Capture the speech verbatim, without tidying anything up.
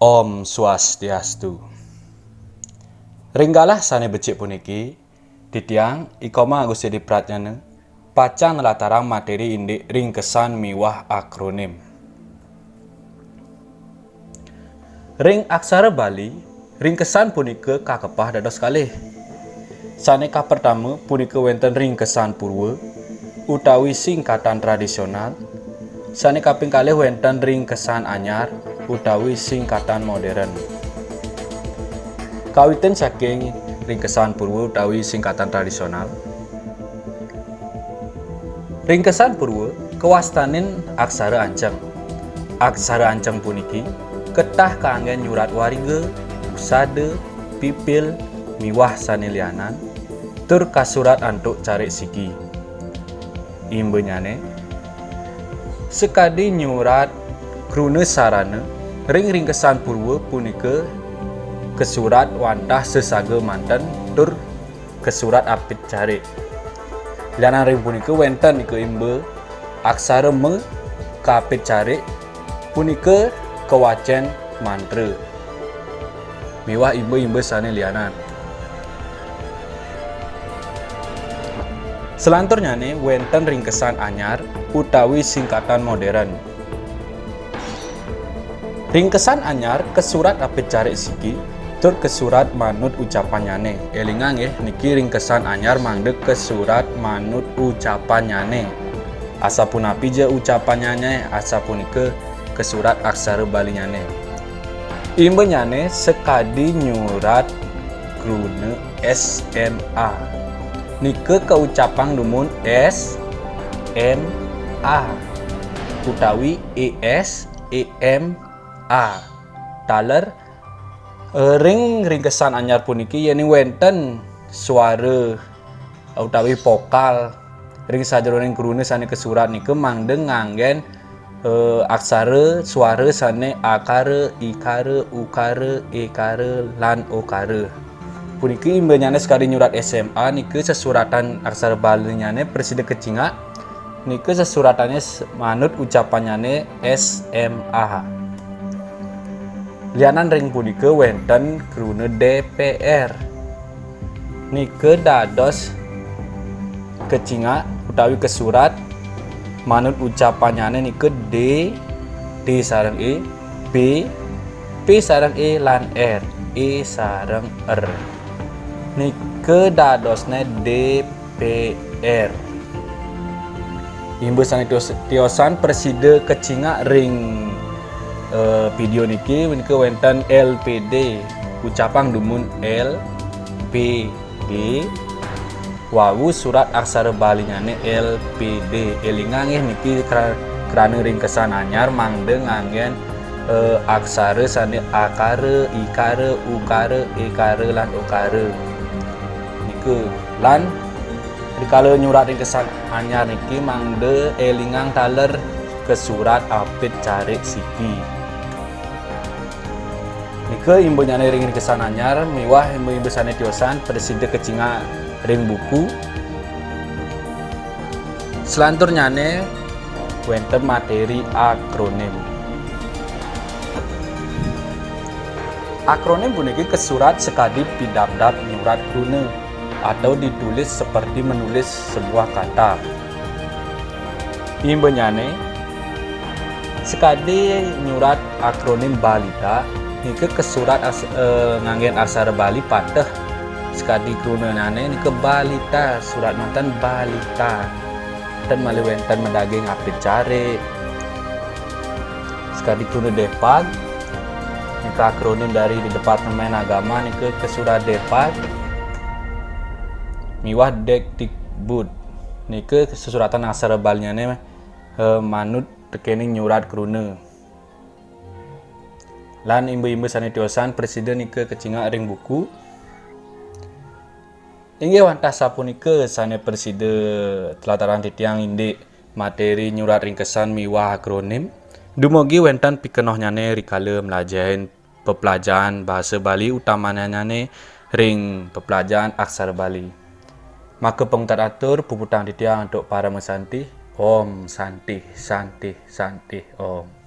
Om Swastiastu. Ring galah sane becik puniki, titiang, Ikoma Agus Edi Pratnyana, pacang nlatarang materi indik ringkesan miwah akronim. Ring aksara Bali, ringkesan punika kakepah dados kalih. Sane kapertama punika wenten ringkesan purwa utawi singkatan tradisional, sane kaping kalih wenten ringkesan anyar utawi singkatan modern. Kawitin saking ringkesan purwa utawi singkatan tradisional. Ringkesan purwa kawastanin aksara anceng. Aksara anceng puniki ketah kanggen nyurat wariga, usada, pipil, miwah sane lianan, tur kasurat antuk carik siki. Imbenyane, sakadi nyurat kruna sarana ring ringkesan purwa punika kasurat wantah sasaga manten tur kasurat apit carik. Lianan ring punika wenten ika imba aksara ma kapit carik punika kawacen mantra miwah imba-imba sane lianan. Salanturnyane wenten ringkesan anyar utawi singkatan modern. Ringkesan anyar kasurat apit carik siki tur kasurat manut ucapannyane. Elingang nggih, niki ringkesan anyar mangda kasurat manut ucapannyane. Asapunapi ja ucapannyane, asapunika kasurat aksara Balinyane. Imbenyane sakadi nyurat kruna S M A. Nika kaucapang dumun S M A utawi E S E M A. Taler, eh, ring ringkesan anyar puniki yening wenten suara utawi vokal ring sajeroning kruna sane kasurat nika mangda nganggen, eh, aksara suara sane akara, ikara, ukara, ekara, lan okara. Puniki imbenyane sakadi nyurat S M A nika sesuratan aksara Balinyane prasida kacingak, nika sesuratane s-, manut ucapannyane S M A. Lianan ring punika wenten kruna D P R. Nika dados kacingak utawi kasurat manut ucapannyane nika D, D sareng E, P, P sareng E lan R, E sareng R. Nika dadosne D P R. Imba sane tios-, tiosan prasida kacingak ring, eh, video niki, menika wenten L P D, ucapang dumun L P D, wau surat aksara Balinyane L P D. Elingang nggih, niki kra-, krana ringkesan anyar mangda nganggen, eh, aksara sane akara, ikara, ukara, ekara, lan okara. Nika, lan rikala nyurat ringkesan anyar niki mangda elingang taler kasurat apit carik siki. Nika imbenyane ring ringkesan anyar miwah imba-imba sane tiosan prasida kacingak ring buku. Salanturnyane wenten materi akronim. Akronim puniki kasurat sakadi pidabdab nyurat kruna atau ditulis seperti menulis sebuah kata. Imbenyane, sakadi nyurat akronim Balita, nika kasurat as-, eh, nganggen aksara Bali pateh sakadi krunanyane nika Balita, surat manten Balita. Ten malih wenten madaging apit carik. Sakadi kruna DPAG, nika akronim dari di Departemen Agama nika kasurat DPAG. Miwah Dikdikbud. Nika sesuratan aksara Balinyane, eh, manut tekening nyurat kruna. Lan imba-imba sane tiosan prasida nika kacingak ring buku. Inggih wantah sapunika sane prasida tlatarang titiang indik materi nyurat ringkesan miwah akronim. Dumugi wenten pikenohnyane rikala mlajahin peplajahan basa Bali utamananyane ring peplajahan aksara Bali. Maka pungtat atur puputang titiang antuk parama santi. Om Santi, Santi, Santi, Om.